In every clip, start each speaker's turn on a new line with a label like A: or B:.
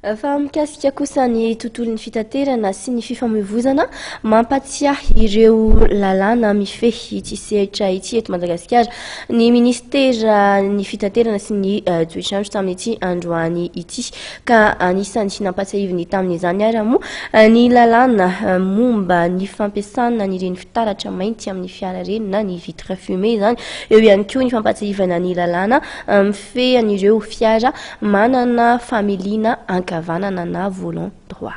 A: Fa mikasika kosa ny tontolon'ny fitaterana sy ny fifamoivozana, mampatsiahy ireo lalàna mifehy ity sehatra ity eto Madagasikara ny minisiteran'ny fitaterana sy ny toetr'andro tamin'ity androany ity. Ka anisan'ny nampatsiahiviny tamin'izany ary moa ny lalàna momba ny fampiasana an'ireny fitaratra mainty amin'ny fiara ireny na ny vitre fumée izany. Eo ihany koa ny fampatsiahivana ny lalàna mifehy an'ireo fiara manana familiana ankavanana na volant droit.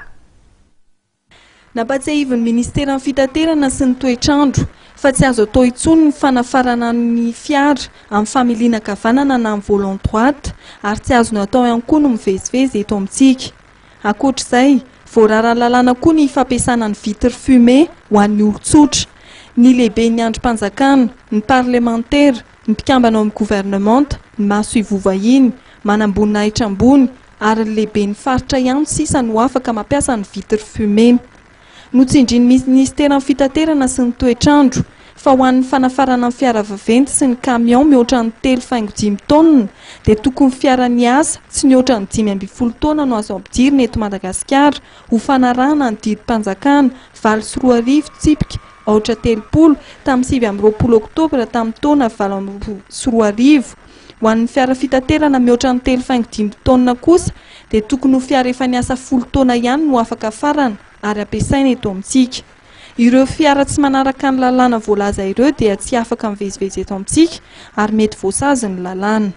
B: Nampatsiahivin'ny minisiteran'ny Fitaterana sy ny toetr'andro fa tsy azo atao intsony ny fanafarana ny fiara amin'ny familiana ankavanana na amin'ny volant droite ary tsy azony atao ihany koa ny mivezivezy eto amintsika. Ankoatra izay, voararan'ny lalàna koa ny fampiasana ny vitre fumée ho an'ny olon-tsotra. Ny lehiben'ny andrim-panjakana, ny parlemantera, ny mpikambana ao amin'ny governemanta, ny masoivoho vahiny, manamboninahitra ambony ary ny lehiben'ny faritra ihany sisa no afaka mampiasa ny vitre fumée. Notsindrin'ny minisiteran'ny Fitaterana sy ny toetr'andro fa ho an'ny fanafarana ny fiara vaventy sy ny camion mihoatra ny 3,5 taonina dia tokony fiara niasa tsy nihoatra ny 15 taona no azo ampidirina eto Madagasikara ho fanarahana ny didim-panjakana 2008 tsipika aotra 30 tamin'ny 29 oktobra tamin'ny taona 2008. Ho an'ny fiara fitaterana mihoatra ny 3,5 taonina kosa dia tokony ho fiara efa niasa 10 taona ihany no afaka afarana ary ampiasaina eto amintsika. Ireo fiara tsy manaraka ny lalàna voalaza ireo dia tsy afaka mivezivezy eto amintsika ary mety voasazin'ny lalàna.